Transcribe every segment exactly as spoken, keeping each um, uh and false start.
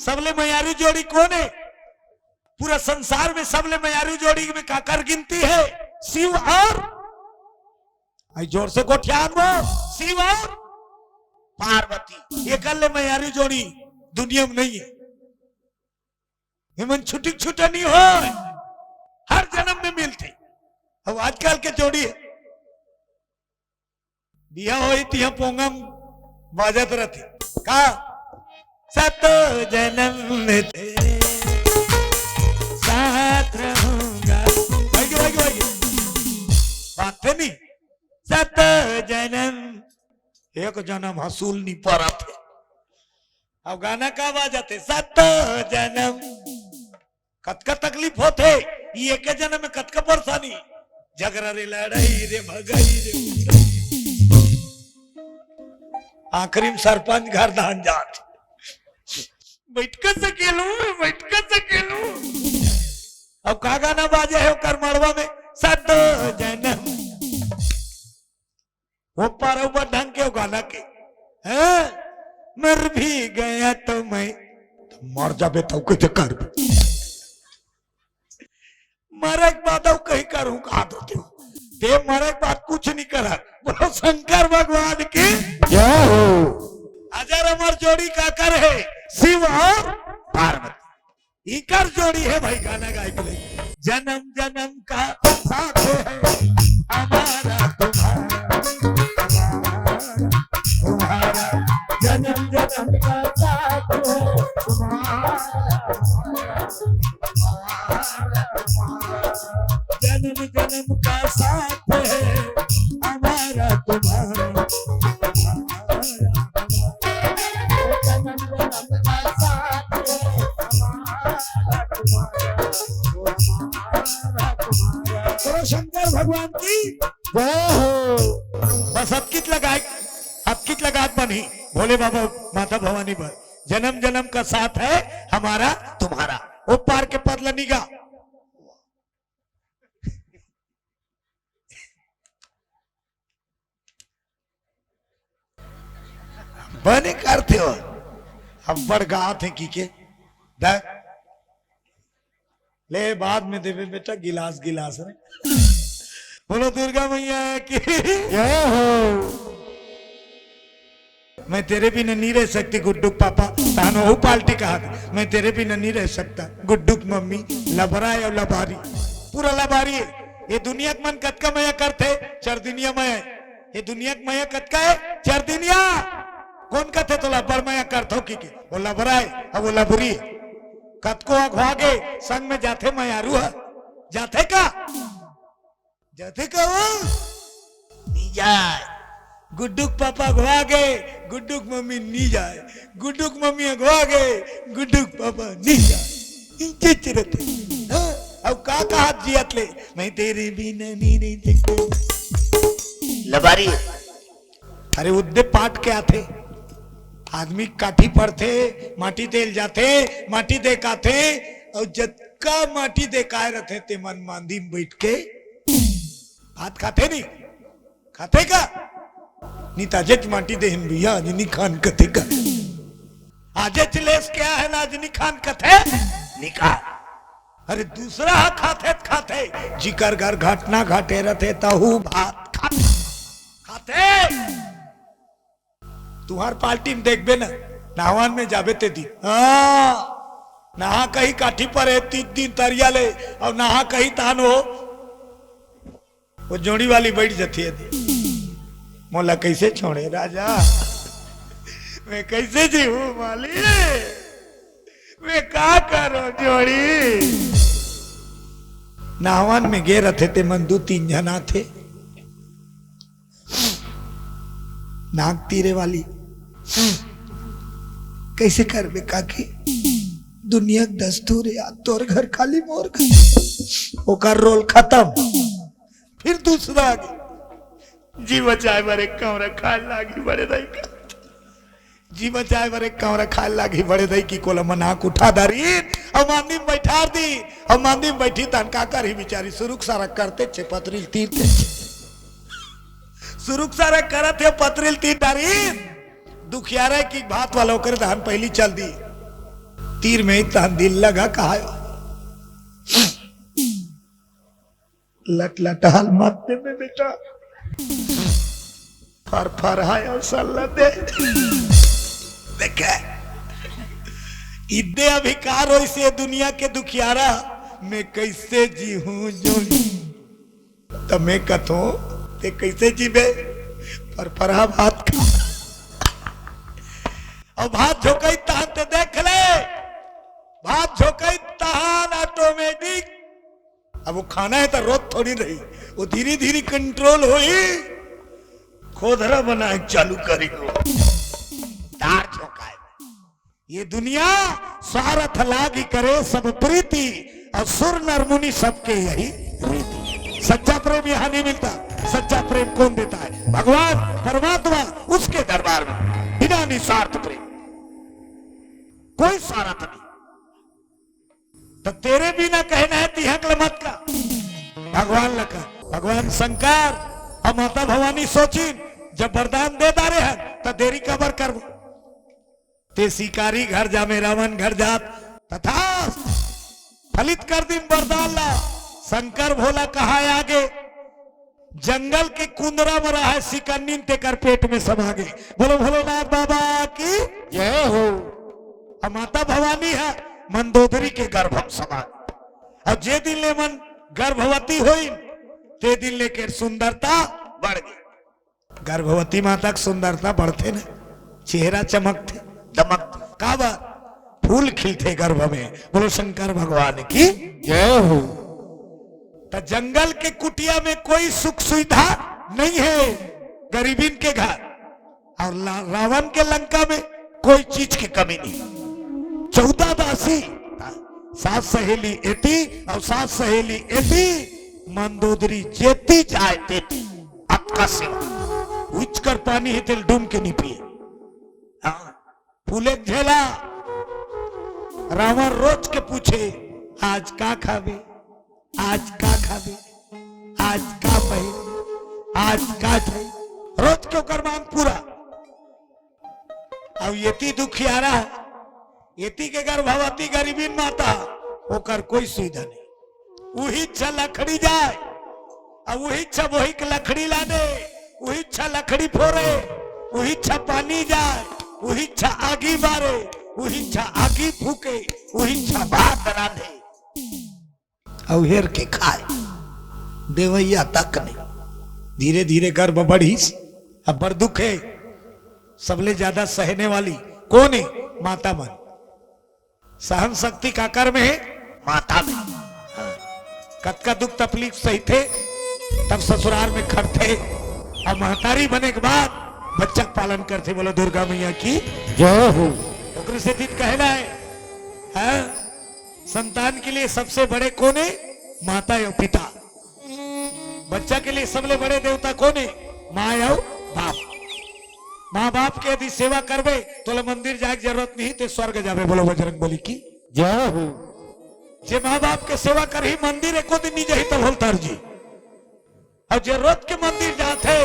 तबले मयारू जोड़ी कोन हे? पूरा संसार में सबले मयारू जोड़ी में काकर गिनती हे? शिव और, आई जोर से गोठियान वो, शिव और पार्वती। एकर ले मयारू जोड़ी दुनिया में नहीं हे। एमन छुटिक छुटा नहीं होय, हर जन्म में मिलथे। अब आजकल के जोड़ी हे, बिहा होही तिहा पोंगम बाजत रथे का? सतो जन्म में तेरे साथ रहूंगा। भाई के, भाई के, भाई के। बात हे नहीं, सतो जन्म, एक जन्म हसूल नहीं परत हे। अब गाना का बाजत हे? सतो जन्म। कतका तकलीफ होथे, ये एके जन्म में कतका परेशानी, झगड़ा रे, लड़ाई रे, भगाई रे, उठाई। आखिरी में सरपंच घर धान जात, बैठ कर सकेलू, बैठ कर सकेलू। अब का गाना बाजे हे ओकर मड़वा में? सतो जन्म। वो पार ऊपर ढंग के गाना के, हैं? मर भी गया तो मैं, तो मर जाबे तो कुछ कर, मरे के बाद अउ कहीं करूं कहा तो तू, ते मरे के बाद कुछ नहीं करा। बोलो शंकर भगवान की जय हो। अजर अमर जोड़ी काकर हे? शिव और पार्वती। इकर जोड़ी हे भाई, गाना गाए के लिए। जन्म जन्म का साथ है हमारा तुम्हारा, तुम्हारा, जन्म जन्म का साथ है हमारा, तुम्हारा, जन्म जन्म का साथ है हमारा तुम्हारा। बोलो शंकर भगवान की जय हो। बस अतकिच लगाए, अतकिच लगात बनी भोले बाबा माता भवानी पर। जन्म जन्म का साथ है हमारा तुम्हारा। वो पार के पद ल निगा। बने करथे हो, अब्बड़ गात हे की के। द-, ले बाद में देबे बेटा, गिलास गिलास रे। बोलो दुर्गा मैया की जय हो। मैं तेरे बिना नहीं रह सकती गुड्डू के पापा, तानो हो पार्टी कहा, मैं तेरे बिना नहीं रह सकता गुड्डू के मम्मी। लबरा हे अउ लबारी, पूरा लबारी हे। ये दुनिया के मन कतका मया करथे, चरदिनिया मया हे। ये दुनिया के मया कतका हे, चरदिनिया। कोन कथे तोला बड़ मया करथो की के? वो लबरा हे, अब वो लबरी हे। कतको अघवा गे, संग में जाथे मयारू ह, जाथे का? जाथे का वो? नी जाय। गुड्डू के पापा अघवा गे, गुड्डू के मम्मी नी जाय। गुड्डू के मम्मी अघवा गे, गुड्डू के पापा नी जाय। इंचे चिरत। हाँ, अब का कहा जियत ले, मैं तेरे बिना नहीं रह सकता। लबारी। अरे उद्दे पाट के आथे, आदमी काठी पड़थे, माटी तेल जाथे, माटी देकाथे, अउ जतका माटी देकाय रथे ते मन मांदी में बैठ के भात खाथे नहीं? खाथे का? नहीं त आजेच माटी देहिन भैया, आज नहीं खान कथे का? आजेच लेस क्या है ना, आज नहीं खान कथे? नहीं खा। अरे दूसरा हा खाथे त खाथे, जिकर घर घटना घटे रथे तहू भात खाथे। खाथे। तुहार पार्टी में देखबे ना, नहावन में जाबे ते दिन। हाँ, नहा कहीं काठी पर हे, तीन दिन तरिया ले, अउ नहा कहीं तान हो। वो जोड़ी वाली बैठ जाती है। मोला कैसे छोड़े राजा, मैं कैसे जीऊँ मालिक, मैं का करूँ जोड़ी। नहावन में गे रथे ते मन दू तीन झन आथे। नाक तीरे वाली। कैसे करबे काकी? दुनिया के दस्तूर हे, आज तोर घर खाली मोर घर। ओकर रोल खत्म। फिर दूसरा आ गे। जी बचाए बर एक कमरा खाए लागी बड़े दाई का। जी बचाए बर एक कमरा खाए लागी बड़े दाई की कोला मना के उठा दारी। अउ मांदी में बैठार दी। अउ मांदी में बैठी तन का करही बिचारी, सुरुक सारा करते छे पतरी ल तीरते छे। सुरुक सारा करत हे पतरी ल तीर डारी। दुखियारा की भात वाला ओकरे धान पहली चल दी। तीर में ही तहन दिल लगा कहायो। लट लटाल मत देबे बेटा, फर फर हाय सल्ला दे। देखे, इदे अभिकार होइसे दुनिया के दुखियारा, मैं कैसे जीहूं जोही। त मैं कथों, ते कैसे जीबे? फर फर हा भात खा। अउ भात झोंकई तहन ते देख ले, भात झोंकई तहन automatic। अब वो खाना है तो रोत थोड़ी रही, वो धीरे धीरे control होई, खोधरा बनाए चालू करी हो। दार झोंकाए। ये दुनिया स्वार्थ लागी करे सब प्रीति, अउ सुर नर मुनि सबके यही रीति। सच्चा प्रेम यहाँ नहीं मिलता। सच्चा प्रेम कौन देता है? भगवान परमात्मा, उसके दरबार में। बिना निस्वार्थ प्रेम, कोई स्वार्थ नहीं। त तेरे बिना कहना है तिहक ल मत का, भगवान ल का। भगवान शंकर अउ माता भवानी सोचिन, जब वरदान दे डारे हन, त देरी काबर करबो? ते शिकारी घर जामे, रावण घर जात, तथास्तु। फलित कर दिन वरदान ला। शंकर भोला कहा आगे, जंगल के कुंदरा म रहा है, सिकन्निन तेकर पेट में समा गे। बोलो भोलेनाथ बाबा की जय हो। अउ माता भवानी है, मंदोदरी के गर्भ म समा गे। अउ जे दिन ले मन गर्भवती होई, ते दिन लेकर सुंदरता बढ़ गई। गर्भवती माता के सुंदरता बढ़थे ना, चेहरा चमकथे, दमकथे। काबर? फूल खिलथे गर्भ में। बोलो शंकर भगवान की जय हो। त जंगल के कुटिया में कोई सुख सुविधा नहीं है, गरीबिन के घर। अउ ला-, रावण के लंका में कोई चीज की कमी नहीं। चौदह दासी, सास सहेली एती अउ सास सहेली एती, मंदोदरी जेती जाए तेती। अतका सेवा। उचकर पानी हे तेल डूम के नहीं पिए। हाँ, फूले के झेला। रावण रोज के पूछे, आज का खाबे, आज का खाबे, आज का पहनबे, आज का खाई। रोज के ओकर मांग पूरा। अब एती दुखियारा, एती के गर्भवती गरीबीन माता, ओकर कोई सुविधा नहीं। उही इच्छा लकड़ी जाए, अब उही इच्छा वही के लकड़ी लाने, उही इच्छा लकड़ी फोरे, उही इच्छा पानी जाए, उही इच्छा आगी बारे, उही इच्छा आगी फूके, उही इच्छा भात रांधे। अउ हेर के खाए। देवैया तक नहीं। धीरे धीरे गर्भ बढ़ीस। अब बड़ दुख है, सबले ज्यादा सहने वाली कोन है? माता मन। सहन शक्ति काकर में है? माता में। हाँ। कतका दुख तकलीफ सहिथे, तब ससुराल में खटथे। अब महतारी बने के बाद बच्चा के पालन करथे। बोलो दुर्गा मैया की जय हो। ओकरे सेती त कहना है, हाँ? संतान के लिए सबसे बड़े कोन है? माता अउ पिता। बच्चा के लिए सबले बड़े देवता कोन है? माँ अउ बाप। माँ बाप के यदि सेवा करबे, तोला मंदिर जाए के जरूरत नहीं, ते स्वर्ग जाबे। बोलो बजरंग बली की जय हो। जे माँ बाप के सेवा करही, मंदिर एको दिन नहीं जाही, तब होल तर जी। अउ जे रोज के मंदिर जाथे,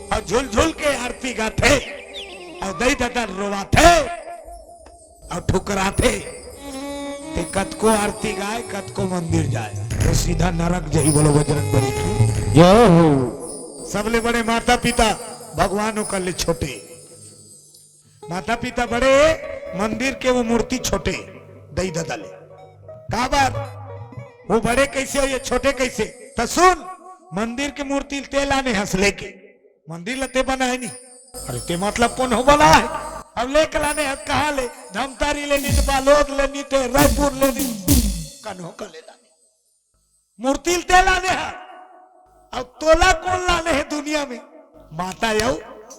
अउ झुल झुल के आरती गाथे, अउ दई ददा रोवाथे, अउ ठुकराथे, ते कतको आरती गाए, कतको मंदिर जाए, वो सीधा नरक जही। बोलो बजरंग बली की जय हो। सबले बड़े माता पिता, भगवान ओकर ले छोटे। माता पिता बड़े, मंदिर के वो मूर्ति छोटे, दई ददा ले। काबर? वो बड़े कैसे अउ ये छोटे कैसे? त सुन, मंदिर के मूर्ति ते लाने हस लेके, मंदिर ल ते बनाए नहीं। अरे ते मतलब कोन हो बनाए? अब लेके लाने हस कहाँ ले? धमतरी ले नहीं, ते बालोद ले नहीं, ते रायपुर ले नहीं, कन्हो का ले लाने। मूर्ति ल ते लाने हस, अब तोला कोन लाने हे दुनिया में? माता अउ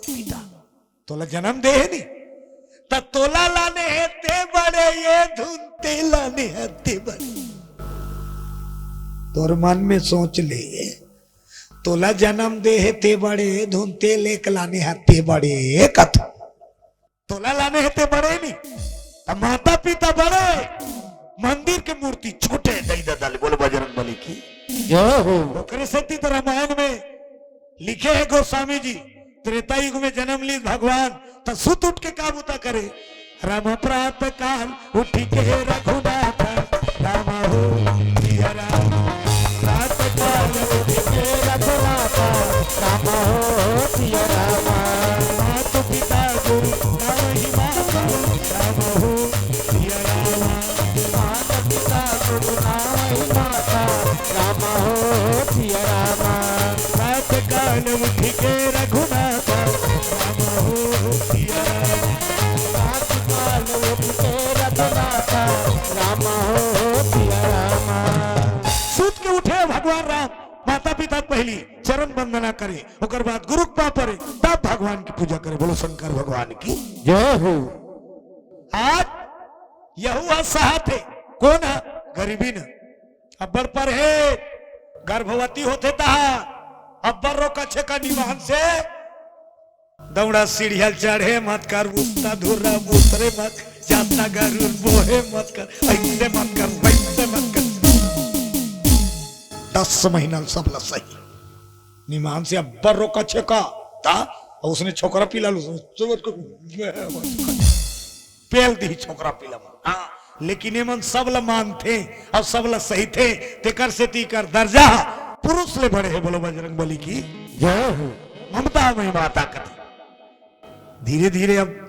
पिता। तोला जन्म दे हे नी, त तोला लाने हे ते बड़े, ये धुन ते लाने हे ते बड़े। तोर मन में सोच ले, तोला जन्म दे हे ते बड़े, धुन ते लेके लाने हे ते बड़े, कथा। तोला लाने हे ते बड़े नी, त माता पिता बड़े, मंदिर के मूर्ति छोटे, दई ददा ले। बोलो बजरंग बली की जय हो। ओकरे सेती त रामायण में लिखे हे गोस्वामी जी, त्रेता युग में जन्म लीस भगवान, त सुत उठ के का बूता करे? राम प्रात काल उठि के रघुनाथ, राम हो सिया राम। प्रात काल उठि के रघुनाथ, राम हो सिया राम। मात पिता गुरु नावहि माता, राम हो सिया राम। मात पिता गुरु नावहि माता, राम हो सिया राम। प्रात काल उठि के रघुनाथ, राम हो सिया राम। प्रात काल उठि के रघुनाथ, राम हो सिया राम। सुत के उठे भगवान राम, माता पिता के पहिली चरण वंदना करे, ओकर बाद गुरु के पाँव परे, तब भगवान के पूजा करे। बोलो शंकर भगवान की जय हो। आज यहू ह सहत हे, कोन ह? गरीबिन। अब्बड़ पढ़े, गर्भवती होथे तहाँ अब्बड़ रोकथे का निमान से, दौड़ा सीढ़िया चढ़े मत कर, उतना धुर्रा उतरे मत, जाता गरुड़ बोहे मत कर, ऐसे मत कर, वैसे मत कर। दस महीना सब ला सही। निमान से अब्बड़ रोकथे का, ता, अउ उसने छोकरा पिला लू, सोच को, पेल दी छोकरा पिला मन। हाँ, लेकिन ये मन सब ला मानथे अउ सब ला सहिथे, तेकर सेती कर दर्जा पुरुष ले बड़े हे। बोलो बजरंग बली की जय हो। ममता में माता कथी। धीरे धीरे अब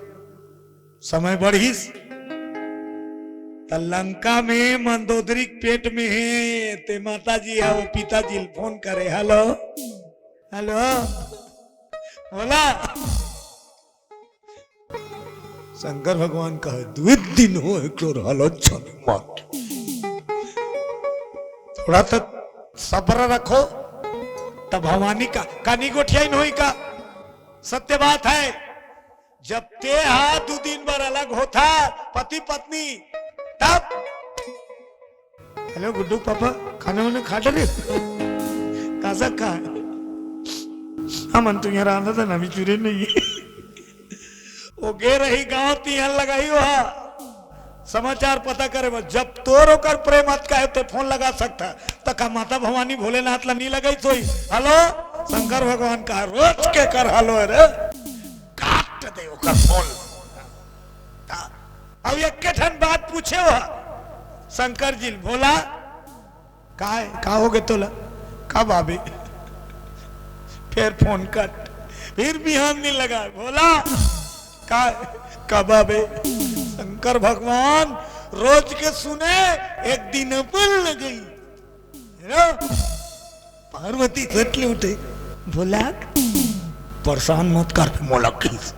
समय बढ़िस, त लंका में मंदोदरी के पेट में हे, ते माता जी ह वो पिताजी ल फोन करे, "हेलो, हेलो, बोला।" शंकर भगवान कहे, "दुई दिन हो, एक चोर हालत छन मत। थोड़ा तो सब्र रखो।" तब भवानी का, कानी गोठियाइन होई का? सत्य बात है, जब ते हा दू दिन बर अलग होथा, पति पत्नी, तब, "हेलो गुड्डू पापा, खाना वाना खा डरे? कासा खा? हमन तो यहाँ रांधा था ना, अभी चूरे नहीं।" वो गे रही गांव, तिहां लगाही ओहा समाचार पता करे बर। जब तोर ओकर प्रेम अतका हे, ते फोन लगा सकथा, त का माता भवानी भोलेनाथ ला नी लगाई सोई? हेलो, शंकर भगवान का रोज के कर हेलो रे, काट दे ओकर फोन। अब एक ठन बात पूछे हो शंकर जी ल, "भोला, का हे? का हो गे तोला? कब आबे?" फिर फोन कट, फिर बिहान दिन लगा, "भोला, का हे? कब आबे?" शंकर भगवान रोज के सुने, एक दिन अपन लगाई। पार्वती झट ले उठे, "भोला, परेशान मत कर मोला," कहिस।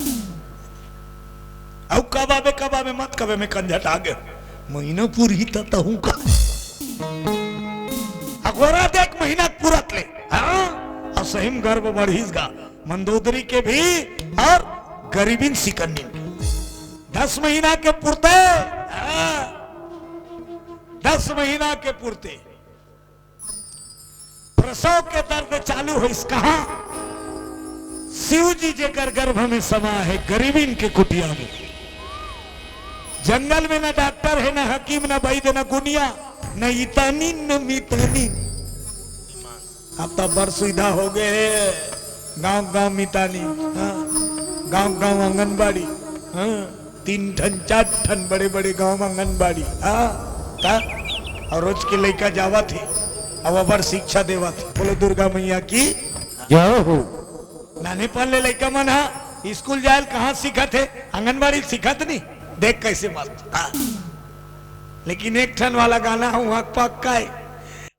"अउ कब आबे, कब आबे, मत कबे, मैं कंझट आ गे, महीना पूरही त तहूं का।" अघोरा देख महीना पूरत ले, हाँ, अउ सही म गर्भ बढ़िस गा, मंदोदरी के भी अउ गरीबिन सिकन्निन के। दस महीना के पुरते, हाँ, दस महीना के पुरते प्रसव के दर्द चालू होइस। कहाँ? शिव जी जेकर गर्भ में समा हे, गरीबिन के कुटिया में। जंगल में न डॉक्टर हे, न हकीम, न वैद्य, न गुनिया, न इतानी, न मितानी। अब तो बड़ सुविधा हो गे हे, गांव गांव मितानी, हाँ, गांव गांव आंगनबाड़ी, हाँ। तीन ठन, चार ठन बड़े-बड़े गांव म आंगनबाड़ी, हाँ, त? अउ रोज के लइका जावत हे, अउ अब्बड़ शिक्षा देवत हे। बोलो दुर्गा मैया की जय हो। नानेपन ले लइका मन ह स्कूल जाय ल कहाँ सीखत हे? आंगनबाड़ी सीखत नी? देख कइसे मस्त, हाँ। लेकिन एक ठन वाला गाना ह उहाँ के पक्का हे,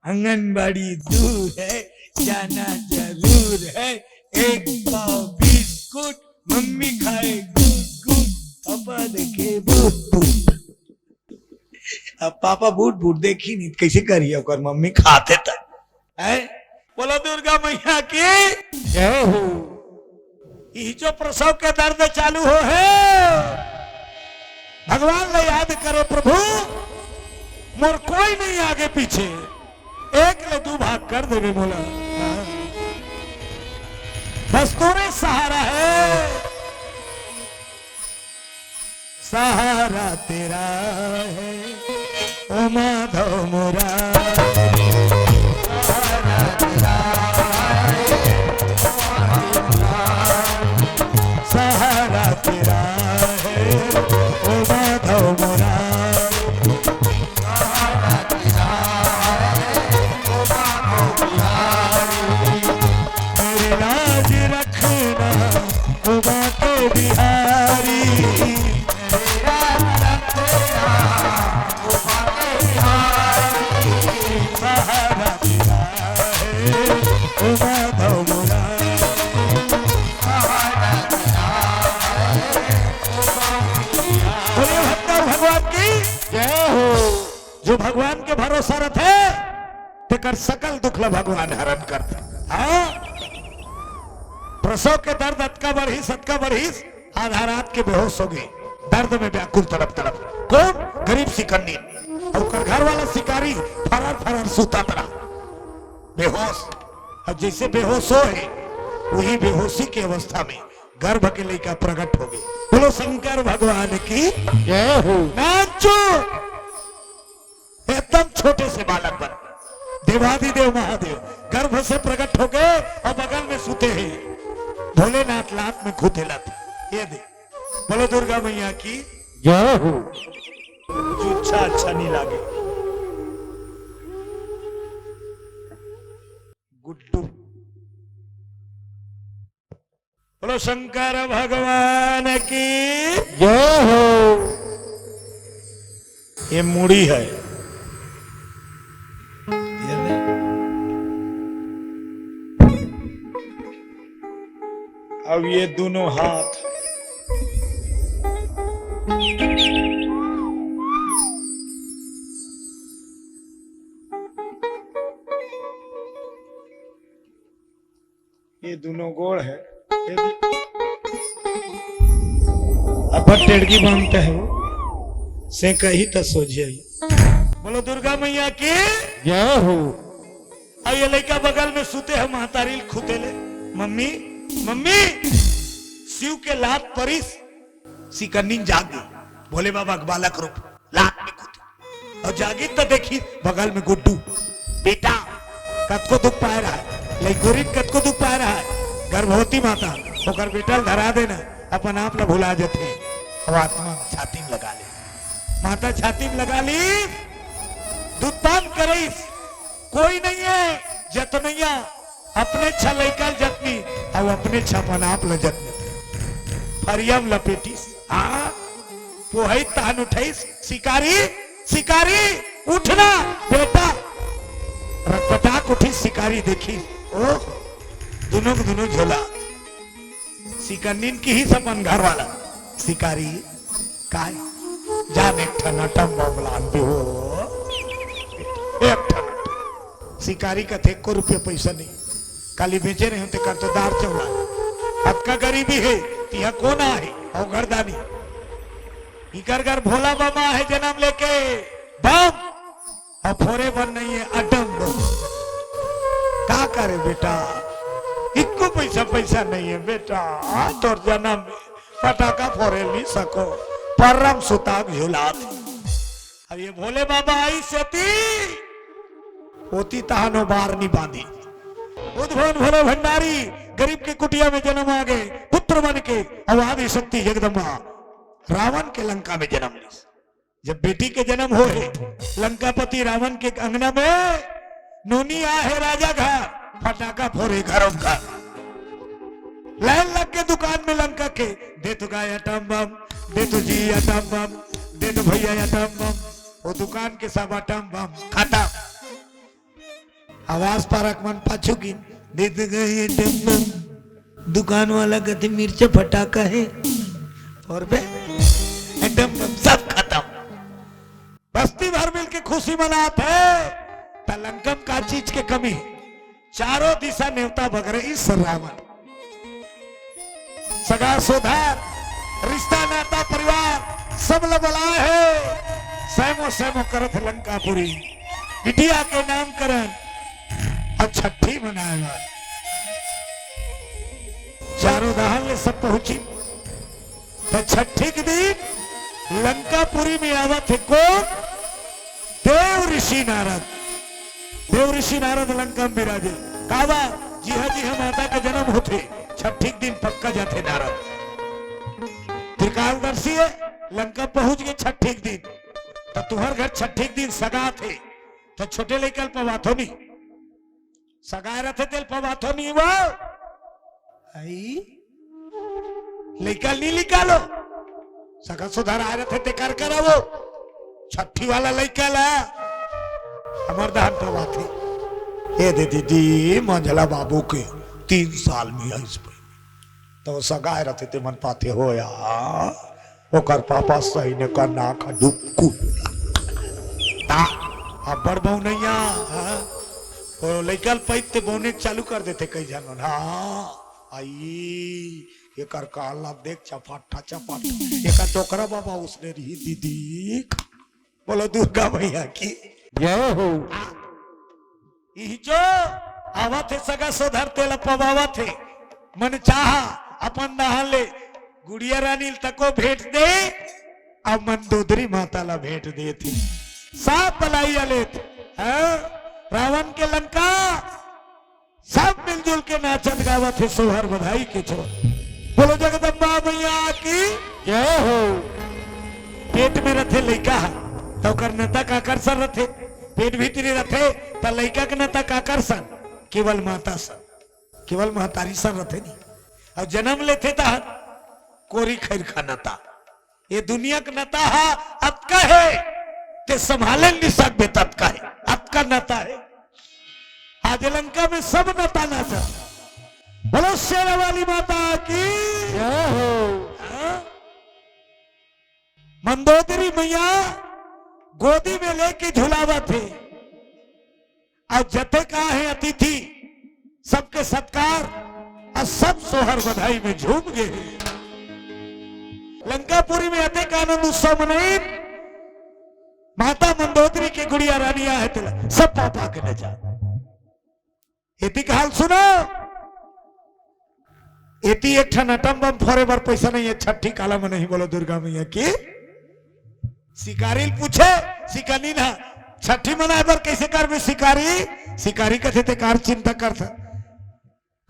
"आंगनबाड़ी दूर है, जाना जरूर है, एक पाव बिस्कुट, मम्मी खाए गुट गुट, पापा देखे बूट बूट।" अब पापा बूट बूट देखी नहीं, कैसे करिए ओकर मम्मी खाते तक, हैं? बोलो दुर्गा मैया की जय हो। ई जो प्रसव के दर्द चालू हो हे, भगवान ला याद करे, "प्रभु, मोर कोई नहीं आगे पीछे, एक ले दू भाग कर देवे मोला, बस तोरे सहारा है।" सहारा तेरा है, ओ माधव मुरारी। सहारा तेरा है, ओ जय हो। जो भगवान के भरोसा रथे, तेकर सकल दुख ला भगवान हरण करथे। हाँ, प्रसव के दर्द अतका बढ़िस, अतका बढ़िस, आधा रात के बेहोश हो गए, दर्द में व्याकुल तड़प तड़प। कौन? गरीब सिकन्नी। अउ ओकर घर वाला शिकारी फरार फरार सुता तरा, बेहोश। अब जैसे बेहोश हो है, वही बेहोशी के अवस्था में गर्भ के लइका प्रकट हो गए। बोलो शंकर भगवान की जय हो। नाचो। एकदम छोटे से बालक बन, देवादिदेव महादेव गर्भ से प्रकट हो गए और बगल में सुते हैं। भोलेनाथ लात में खुदेलत। ये दे, बोलो दुर्गा मैया की जय हो। जूछा अच्छा नहीं लागे। गुड्डू। बोलो शंकर भगवान की जय हो। ये मुड़ी है। ये ले। अब ये दोनों हाथ। ये दोनों गोड़ है। ये दे-, अपन टेड़गी बांधता है वो, से कही त सोझे आई। बोलो दुर्गा मैया की जय हो। अब ये लइका बगल में सुते है, महतारी खुदेले, मम्मी, मम्मी, शिव के लात परिस, सिकन्नी जाग गई। भोले बाबा के बालक रूप लात में कूद। और जागी तो देखी बगल में गुड्डू। बेटा, कतको दुख पाए रहा है, लइकोरिन कतको दुख पाए रहा है, गर्भवती माता, ओकर बेटा ल धरा देना, अपन आप ल भुला जथे। अब आत्मा छाती में लगा ले। माता छाती में लगा ली, दूध पान करिस, कोई नहीं है जतनैया, अपने छा लइका ल जतनी, अब अपने छा अपन आप ल जतनी। फरिया म लपेटिस, हाँ, पोहई तान उठइस, शिकारी, शिकारी, उठना, बेटा। रटपटाक उठिस शिकारी, देखिस, ओह, दुनों के दुनों झोला। सिकन्निन किहिस अपन घर वाला, शिकारी, काय? जान एक ठन atom bomb लान दे हो। एक ठन। शिकारी कथे, "एको रुपया पैसा नहीं। काली बेचे रहे हो, तेकर तो दार चौला। अतका गरीबी है, तिहा कोन आहे? अउ गर्दानी। इकर घर भोला बम आहे, जनम लेके बम।" अउ फोरे बर नहीं है, atom bomb। का करे बेटा, इक्को पैसा, पैसा नहीं है बेटा। आ, तोर जनम में फटाका फोरे नहीं सको, परम सुताक झुलात। अब ये भोले बाबा आई सेती, ओती तहानो बार नहीं बांधी। उद्भवन भोले भंडारी, गरीब के कुटिया में जनम आ गए, पुत्र बन के, अउ आदि शक्ति जगदम्बा रावण के लंका में जनम लीस। जब बेटी के जनम होए, लंकापति रावण के अंगना में नोनी आहे राजा घर, फटाका फोरे घरों घर। लाइन लग के दुकान में लंका के, "दे तो गाय atom bomb, दे तो जी atom bomb, दे तो भैया atom bomb।" वो दुकान के सब atom bomb खतम। आवास पारक मन पाछू गिन, "दे तो गाय atom bomb।" दुकान वाला कथे, "मिर्चा फटाका है।" और बे, atom bomb, सब खतम। बस्ती भर मिलके खुशी मनात हे, त लंका म का चीज के कमी? चारों दिशा नेवता बगरइस रावण। सगा सोधार, रिश्ता नाता परिवार, सब ल बलाए हे। सैमो सैमो करत हे लंकापुरी। बिटिया के नामकरण अउ छट्ठी मनाए बर। चारों डहर ले सब पहुंची। त छट्ठी के दिन लंकापुरी में आवत हे कोन? देव ऋषि नारद। देव ऋषि नारद लंका में विराजे। काबर? जिहां जिहां माता के जनम होथे, छट्ठी के दिन पक्का जाथे नारद। त्रिकालदर्शी हे, लंका पहुंच गे छट्ठी के दिन। त तुंहर घर छट्ठी के दिन सगा आथे, त छोटे लइका ल पवाथो नहीं। सगा रथे तेल पवाथो नहीं वो। आई? लइका ल नहीं निकालो। सगा सोधार आए रथे तेकर करा वो। छट्ठी वाला लइका ला। हमर दहन पवाथे। ए दे दीदी, मंझला बाबू के तीन साल में आइस पे। त सगा रथे ते मन पाथे हो या। ओकर पापा सही ने कर नाक डुबकू। पर बौनैया, हाँ? ओ लइका ल पइत ते बौने के चालू कर देथे कई झन मन। हाँ, आई, एकर कान ला देख, चपाटा, चपाटा। एकर डोकरा बाबा उसने रही दीदी। बोलो दुर्गा मैया की। जय हो। इही जो आवत हे सगा सोदर तेला पवावत हे। मन चाहा अपन डहन ले गुड़िया रानी ल तको भेंट दे, अब मंदोदरी माता ला भेंट देथे। साफ बलाई अलेत, हाँ? रावण के लंका, सब मिलजुल के नाचत गावत हे सोहर बधाई के छोर। बोलो जगदम्बा मैया की। जय हो। पेट में रथे लइका ह, त ओकर नता काकर सन रथे? पेट भीतरी रथे, त लइका के नता काकर सन? केवल माता सन, केवल महतारी सन रथे नी। अउ जन्म लेथे त कोरी खैर खा नता। ये दुनिया के नता ह अतका हे, ते संभाले नी सकबे ततका हे, अतका नता हे। आज लंका में सब नता नाचा। बोलो शेरा वाली माता की। जय हो। हाँ? मंदोदरी मैया गोदी में लेके झुलावत हे। अउ जतेक आहे अतिथि, सबके सत्कार, अउ सब सोहर बधाई में झूम गे हे। लंकापुरी में अतेक आनंद उत्सव मनई, माता मंदोदरी के गुड़िया रानी आहे तेला, सब पापा के नचा। एती के हाल सुनो, एती एक ठन atom bomb फोरे बर पैसा नहीं हे, छट्ठी काला में नहीं, बोलो दुर्गा मैया की। शिकारी ल पूछे, शिकारी ना, छट्ठी मनाए बर कैसे करबे शिकारी? शिकारी कथे ते कार चिंता करथा।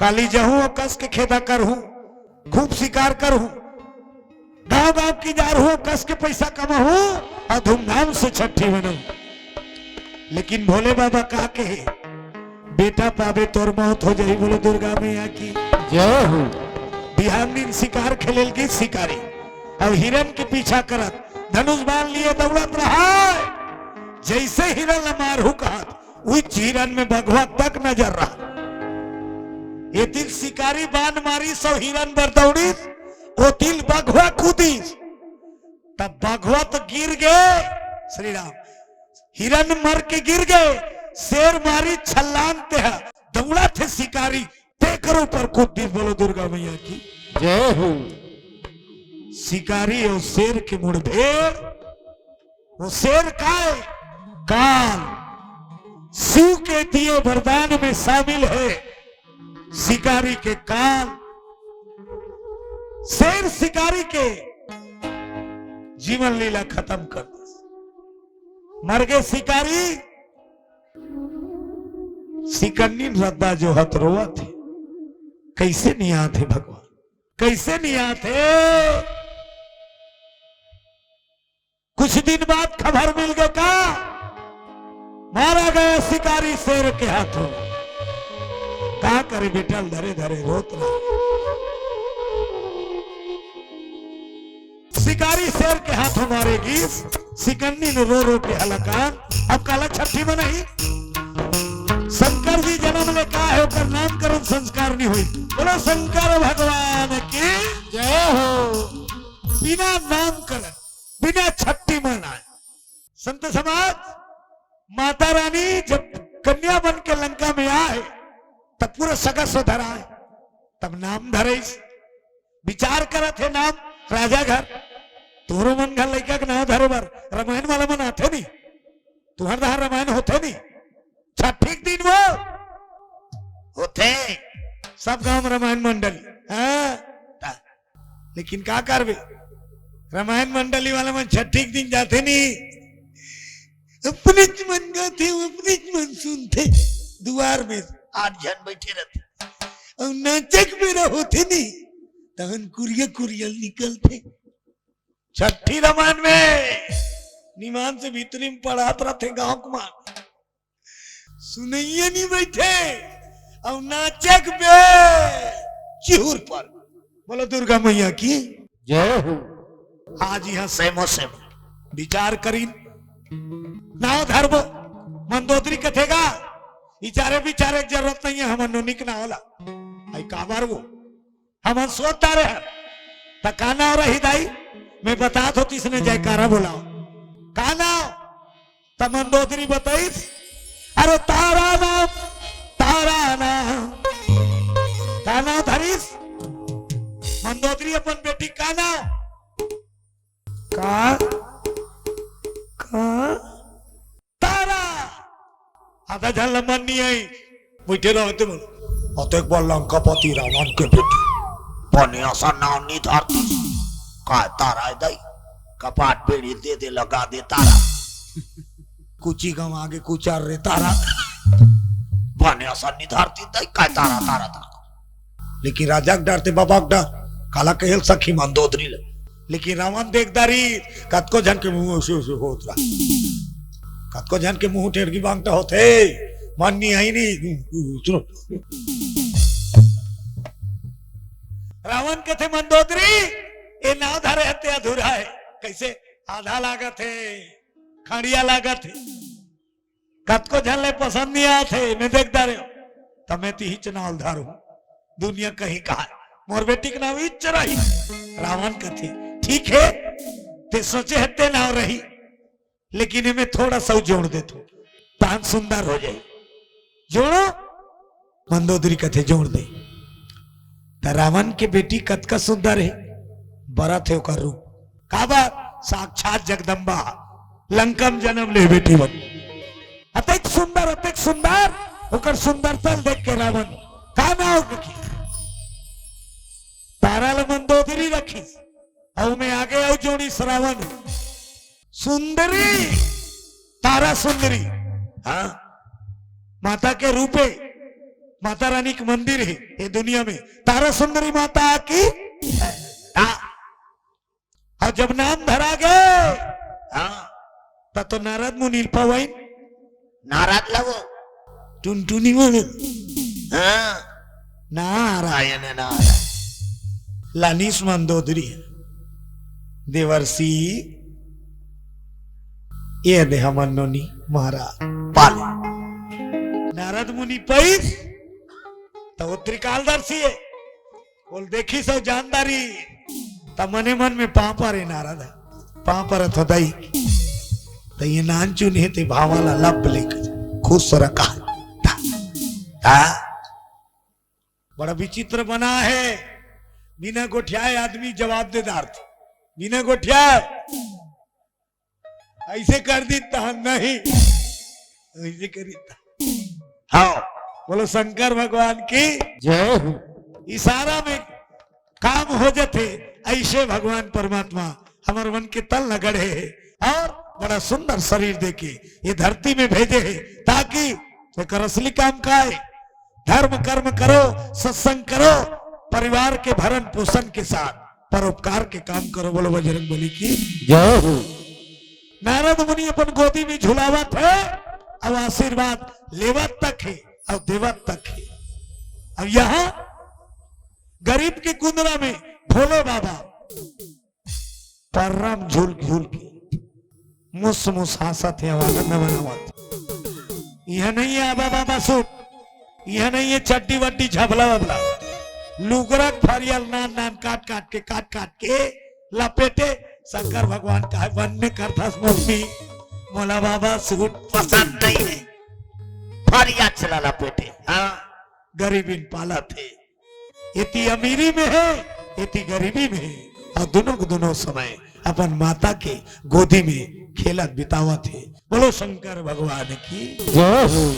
काली जहूं अउ कस के खेदा करहूं, खूब शिकार करहूं, गांव गांव की जार हूं, कस के पैसा कमाहूं अउ धूमधाम से छट्ठी मनाहूं। लेकिन भोले बाबा का कहे, बेटा पाबे तोर मौत हो जाही। बोलो दुर्गा मैया की। जय हो। बिहान दिन शिकार खेले ल गिस शिकारी, अउ हिरन के पीछा करत धनुष बाण लिए दौड़त रहा। जैसे हिरन ल मारहूं कहत, उही हिरन में बघवा तक नजर रहा। एती ल शिकारी बाण मारिस अउ हिरन बर दौड़िस, ओती ल बघवा कूदिस, तब बघवा तो गिर गे, श्री राम, हिरन मर के गिर गे, शेर मारिस छलांग, तेहा दौड़त हे शिकारी, तेकर ऊपर कूद दिस। बोलो दुर्गा मैया की। जय हो। शिकारी अउ शेर के मुठभेड़, वो शेर काय? काल। शिव के दिए वरदान में शामिल हे शिकारी के काल। शेर शिकारी के जीवन लीला खतम कर दिस। मर गे शिकारी, शिकन्नी रद्दा जोहत रोवत हे। कैसे नियात हे भगवान, कैसे नियात हे? कुछ दिन बाद खबर मिल गे का, मारा गया शिकारी शेर के हाथों। का करे बेटा, धरे धरे रोत रहा। शिकारी शेर के हाथों मारे गिस, शिकन्नी ने रो रो के हलाकान। अब काला छट्ठी मनाही। शंकर जी जन्म ले का हे, ओकर नामकरण संस्कार नहीं होई। बोलो शंकर भगवान की। जय हो। बिना नामकरण, बिना छट्ठी मनाए। संत समाज, माता रानी जब कन्या बन के लंका में आए, तब पूरा सगा सोदर आए, तब नाम धरेस। विचार करत हे नाम, राजा घर, तोरो मन घर लइका के नाम धरे बर रामायण वाला मन आथे नी? तुहर डहर रामायण होथे नी? छट्ठी के दिन वो होथे, सब गांव में रामायण मंडली। हाँ, ता-, लेकिन का करबे, रामायण मंडली वाला मन छट्ठी के दिन जाथे नी, अपनेच मन गाथे, अपनेच मन सुनथे। दुवार में आठ झन बइठे रथे, अउ नाचे के बेरा होथे नी, तहन कुरिया कुरिया निकलथे। छट्ठी रामायण में निमान से भीतरी में पढ़त रथे गांव के मन, सुनइया नी बइठे, अउ नाचे के बे चिहुर पर। बोलो दुर्गा मैया की। जय हो। आज इहां सेमो सेम विचार करिन, नाव धरबो। मंदोदरी कथे गा, इचारे बिचारे के जरूरत नहीं हे, हमर नोनी के नाव ला। आई काबर वो? हमन सोच डारे हन। त का नाव रही दाई? मैं बतात हों, तइसने जयकारा बोलाव। का नाव? त मंदोदरी बताइस, "अरे तारा नाम, तारा नाम।" का नाम धरिस? मंदोदरी अपन बेटी का नाम? का? का? तारा। आधा झन ल मन नहीं आई, बइठे रहो ते मन। अतेक बड़ लंकापति रावण के बेटी, बने असन नाम नहीं धरती। का तारा ए दाई, कपाट बेड़ी दे दे लगा दे तारा। कुची गंवा गे कुचार रे तारा। बने असन नहीं धरती दाई, का तारा, तारा, तारा। लेकिन राजा के डर ते बाबा के डर, काला कहेल सखी मंदोदरी ले। लेकिन रावण देख डारिस, कतको झन के मुंह उसे उसे होत रहा। कतको झन के मुंह टेढ़ी बांगटा होत हे, मन नहीं आई नहीं, सुनो। रावण कथे, "मंदोदरी, ए नाव धरे हते अधूरा हे।" कैसे? आधा लागत हे, खंडिया लागत हे। कतको झन ले पसंद नहीं आत हे, मैं देख डारे हो। त मैं तिहिच नाव ल धरहूं, दुनिया कहीं कहा, मोर बेटी के नाव इच रही। रावण कथे, "ठीक हे, ते सोचे हे ते नाव रही, लेकिन एमे थोड़ा सा जोड़ दे तू, तान सुंदर हो जाए।" जोड़ो, मंदोदरी कथे, "जोड़ दे।" त रावण के बेटी कतका सुंदर हे, बरत हे ओकर रूप। काबर? साक्षात जगदम्बा लंका म जनम ले बेटी बन। अतेक सुंदर, अतेक सुंदर, ओकर सुंदरता ल देख के रावण का नाव रखी? तारा ल मंदोदरी रखिस, अउ में आगे अउ जोड़िस रावण। सुंदरी, तारा सुंदरी। हाँ, माता के रूपे, माता रानी के मंदिर हे ये दुनिया में, तारा सुंदरी माता की। हाँ। अउ जब नाम धरा गे, हाँ, त तो नारद मुनि ल पवइन। नारद लगो। टुनटुनी मन। हाँ। नारायण, नारायण। लानिस मंदोदरी। देवर्षि, ए दे हमन नोनी महाराज। पाले। नारद मुनि पइस, त वो त्रिकालदर्शी हे। बोल, देखिस अउ जान डारिस, त मने मन में पांव परे नारद, पांव परत हो दाई। त ये नानचुन हे ते भांव ला लब लेकर खुश रखा। ता, ता। बड़ा विचित्र बना हे, बिना गोठियाए आदमी जवाब दे डारथे। बिना गोठियाए अइसे कर दी त हम नहीं, अइसे कर दी त। हाँ, बोलो शंकर भगवान की जय हो। इशारा में काम हो जथे, अइसे भगवान परमात्मा हमर मन के तन ल गढ़े हे अउ बड़ा सुंदर शरीर देके ये धरती में भेजे हे, ताकि एकर असली काम का हे? धर्म कर्म करो, सत्संग करो, परिवार के भरण पोषण के साथ परोपकार के काम करो। बोलो बजरंग बली की जय हो। नारद मुनि अपन गोदी में झुलावत हे अउ आशीर्वाद लेवत तक हे अउ देवत तक हे। अब यहाँ गरीब के कुंदरा में भोले बाबा परम झूल झूल के मुस मुस हाँसत हे, आनंद मनावत। यह नहीं है आबा बाबा सूट, यह नहीं है चड्डी वड्डी झबला वबला, लुगरा के फरिया ल नान नान काट काट के, काट काट के लपेटे। शंकर भगवान का वन्य करथस मोरनी, मोला बाबा सूट पसंद नहीं है, फरिया चला लपेटे। हाँ, गरीबी म पालत हे, एती अमीरी में हे, एती गरीबी में हे, अउ दुनों के दुनों समय अपन माता के गोदी में खेलत बितावत हे। बोलो शंकर भगवान की जय हो।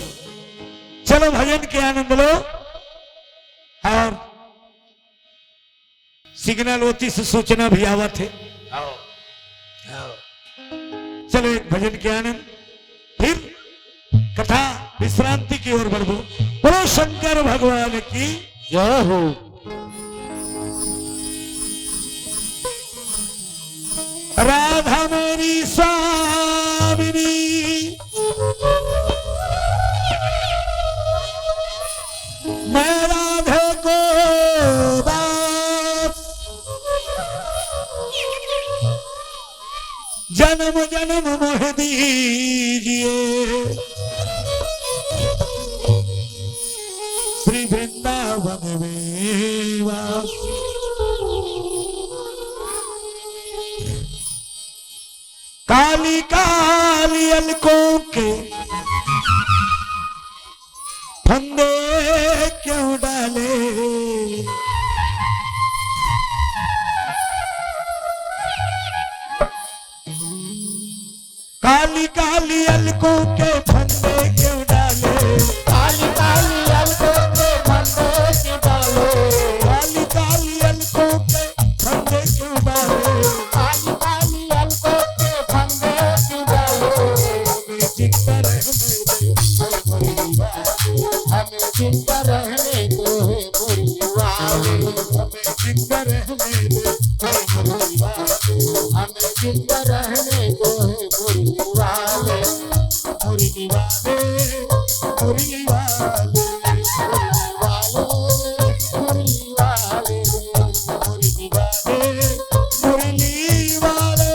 चलो भजन के आनंद लो। अउ सिग्नल ओती से सूचना भी आवत हे। आओ, आओ। चलो एक भजन के आनंद, फिर कथा विश्रांति की ओर बढ़बो। बोलो शंकर भगवान की जय हो। राधा मेरी स्वामिनी, मैं राधे को दास, जन्म जन्म मोह दीजिए, श्री वृंदावन में वास। काली काली अलकों के फंदे क्यों डाले? काली काली अलकों के फंदे क्यों डाले? काली काली अलकों के फंदे क्यों डाले? काली काली अलकों के फंदे क्यों डाले? काली काली अलकों के फंदे क्यों डाले? हमें जिंदा रहने दे, हमें जिंदा रहने दे, हमें जिंदा रहने दे, हे मुरली वाले। हमें जिंदा रहने दे, हे मुरली वाले। हमें जिंदा रहने दे, हे मुरली वाले। मुरली वाले, मुरली वाले, मुरली वाले, मुरली वाले, मुरली वाले।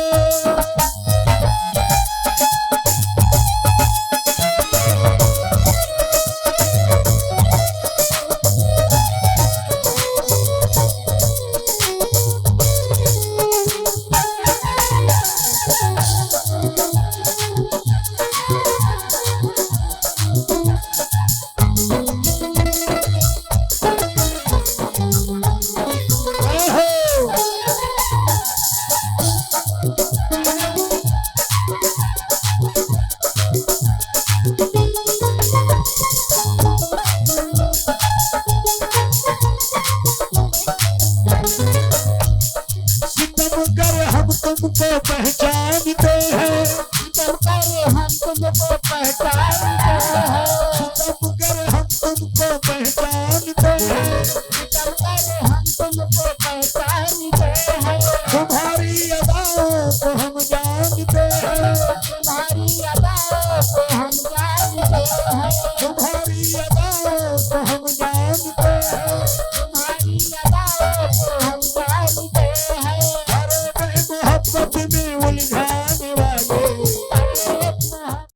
सितमगर हम तुमको पहचानते हैं। सितमगर हम तुमको पहचानते